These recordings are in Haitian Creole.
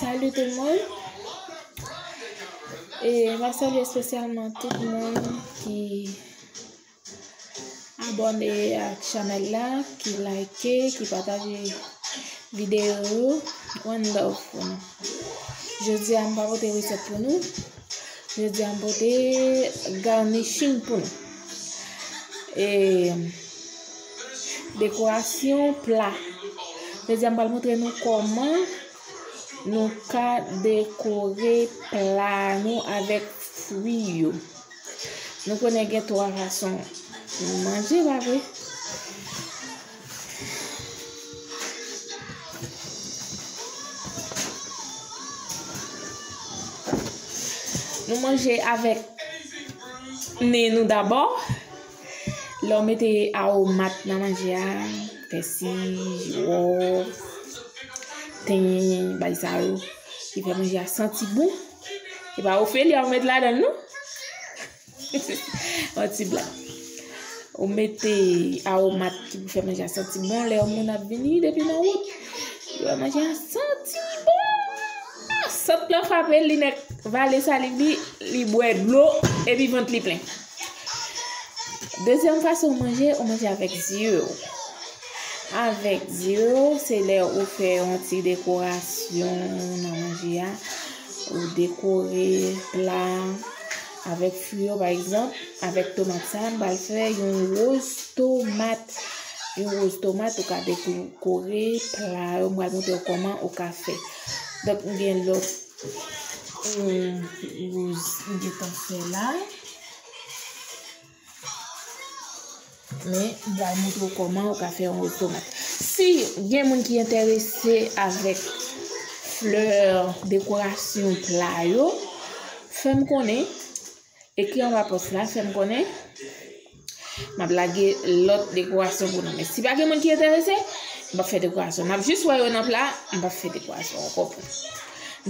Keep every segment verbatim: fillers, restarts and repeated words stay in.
Salut tout le monde. E m ap salye espesyalman tout moun ki abòne ak chanèl la, ki like, ki pataje videyo yo. One love pou nou. Jodi a, m pa pote resèt pou nou. Jodi a, m pote garnishing pou nou. E dekorasyon pla. Jodi a, m pral montre nou kòman nou ka dekore pla nou avèk fwi yo. Nou konnen gen twa fason nou manje, pa vre? Nou manje avèk nen nou dabò. Lè w mete awomat nan manje a, pèsi, jiwòf, ten, bagay sa yo, ki fè manje a santi bon. E pa Ofelia ou met ladan l, non? Yon ti blag. Ou mete awomat ki pou fè manje a santi bon, lè yon moun ap vini depi nan wout, li wè manje a santi bon. Sant lan frape l, li nèk vale saliv li, li bwè dlo, epi vant li plen. Dezyèm fason w manje, ou manje avèk zye w. Avèk zye w, se lè ou fè yon ti dekorasyon nan manje a, ou dekore pla a avèk fwi yo, pa egzanp, avèk tomat sa, m pral fè yon woz tomat. Yon woz tomat, ou ka dekore pla yo, m pral montre w kòman ou ka fè. Donk, m gen lòt, euh, woz m gentan fè la. Men, m pral montre w kòman ou ka fè yon woz tomat. Si gen moun ki enterese avèk flè dekorasyon pla yo, fè m konnen. Ekri anba pòs la, fè m konnen. M ap lage lòt dekorasyon pou nou. Men si pa gen moun ki enterese, m p ap fè dekorasyon. N ap jis wè yo nan pla, m p ap fè dekorasyon ankò pou nou.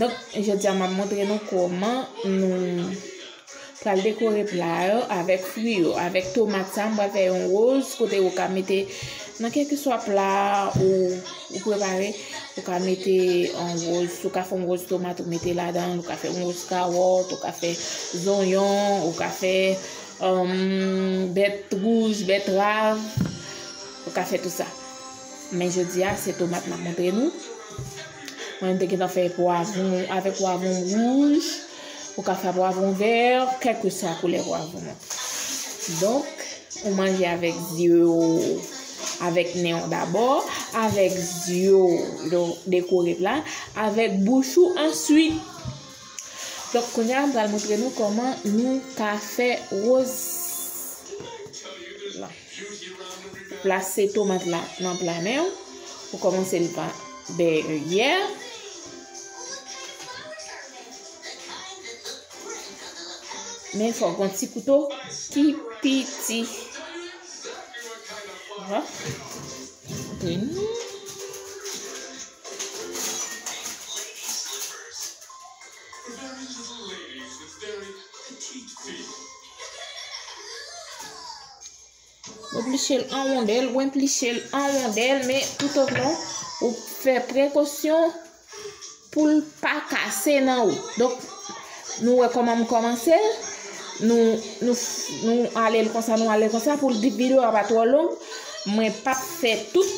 Donk, jodi a, m ap montre nou kòman nou pral dekore pla yo avèk fwi yo, avèk tomat sa, m pral fè yon woz, kote ou ka mete nan kèlkeswa pla ou, ou prepare, ou ka mete yon woz, ou ka fè yon woz tomat, ou mete ladan, ou ka fè yon woz kawòt, ou ka fè zonyon, ou ka fè, um, bèt wouj, bètrav, ou ka fè tout sa. Men jodi a, se tomat m ap montre nou. Mwen, m te gentan fè pwavwon, avèk pwavwon wouj, ou ka fè pwavwon vè, kèlkeswa koulè pwavwon an. Donk, ou manje avèk zye w, avèk nen w dabò, avèk zye w, donk, dekore pla, avèk bouch ou answit. Donk, kounye a, m pral montre nou kòman nou ka fè woz la. Plase tomat la nan pla men w. Ou kòmanse l pa dèyè. Men fò w gen yon ti kouto ki piti. Vwala. Antre nou. Ou pliche l an wondèl, ou enpliche l an wondèl, men toutotan ou fè prekosyon pou l pa kase nan ou. Donk, nou wè kòman m kòmanse l. Nou, nou, nou ale l konsa, nou ale l konsa pou l di videyo a pa twò long. Mwen p ap fè tout.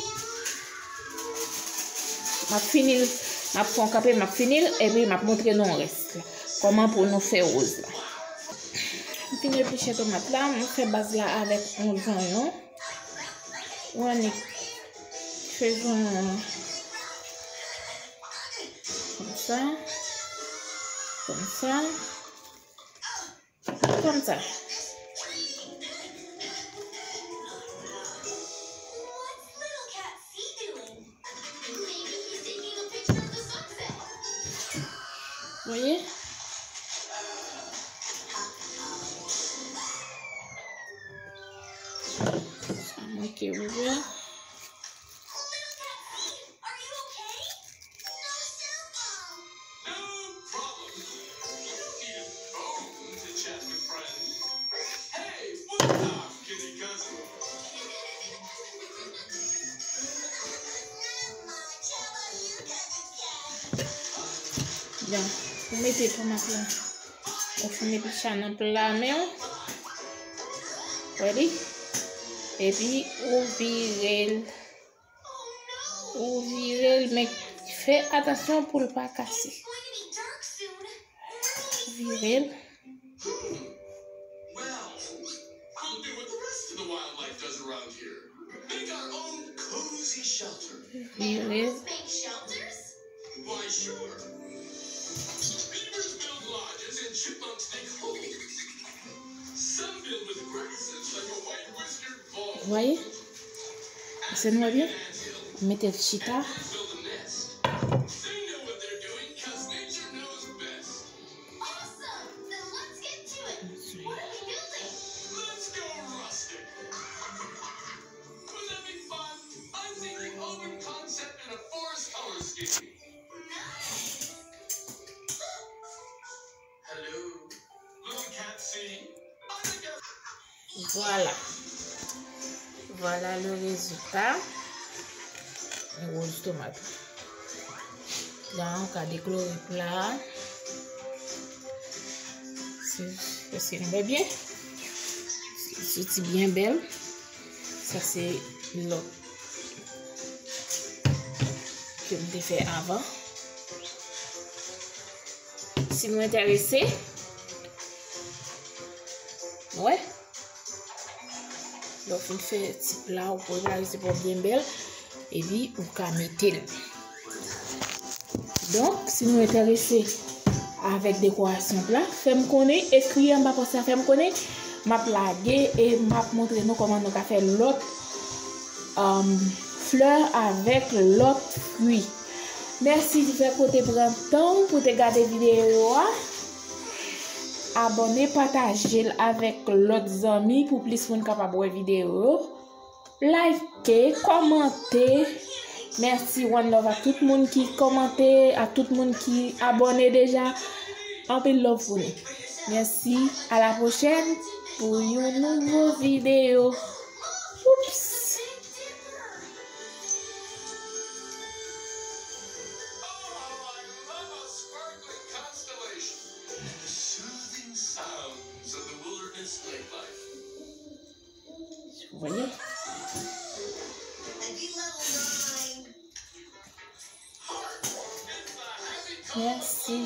M ap fini l, m ap fè yon kanpe, m ap fini l, epi m ap montre nou rès la. Kòman pou nou fè woz la. M fin epliche tomat la, m fè baz la avèk yon zonyon. Ou annik fè zonyon an. Konsa. Konsa. Konsa. Voyez? Sa manke ouvè. Bon, ou mete tomat lan. Ou fin met chan nan pla men w. Ready? Epi ou vire l. Ou vire l, men fè atansyon pou l pa kase. Vire l. Well, we'll do what the rest of the wildlife does around here. Make our own cozy shelter. Vire l. Animals make shelters? Why, sure. Beavers build lodges and chipmunks dig holes. Some build with grasses like a white wizard ball. Voyez? Se nou wè byen? Mete l chita. They know what they're doing 'cause nature knows best. Awesome! Then let's get to it. What are we building? Let's go rustic. Wouldn't that be fun? I'm thinking open concept in a forest color scheme. Nice! Hello, little cat, see? I think I Vwala. Vwala le rezilta. Yon woz tomat. La, ou ka deklore pla a. Se, èske nou wè byen? Se, se ti byen bèl. Sa se lòt ke m te fè avan. Si nou enterese, nou wè. Lè w fin fè ti pla, ou prepare ti pòm byen bèl, epi ou ka mete l. Donk, si nou enterese avèk dekorasyon pla, fè m konnen, ekri anba pòs la, fè m konnen. M ap lage e m ap montre nou kòman nou ka fè lòt, um, flè avèk lòt fwi. Mèsi di fè kote pran tan pou te gade videyo a. Abòne, pataje l avèk lòt zanmi pou plis moun kapab wè videyo yo. Like, kòmante. Mèsi, one love a tout moun ki kòmante, a tout moun ki abòne deja. Anpil love pou nou. Mèsi, a la pwochèn pou yon nouvo videyo. Oups! Vous voyez? Mèsi.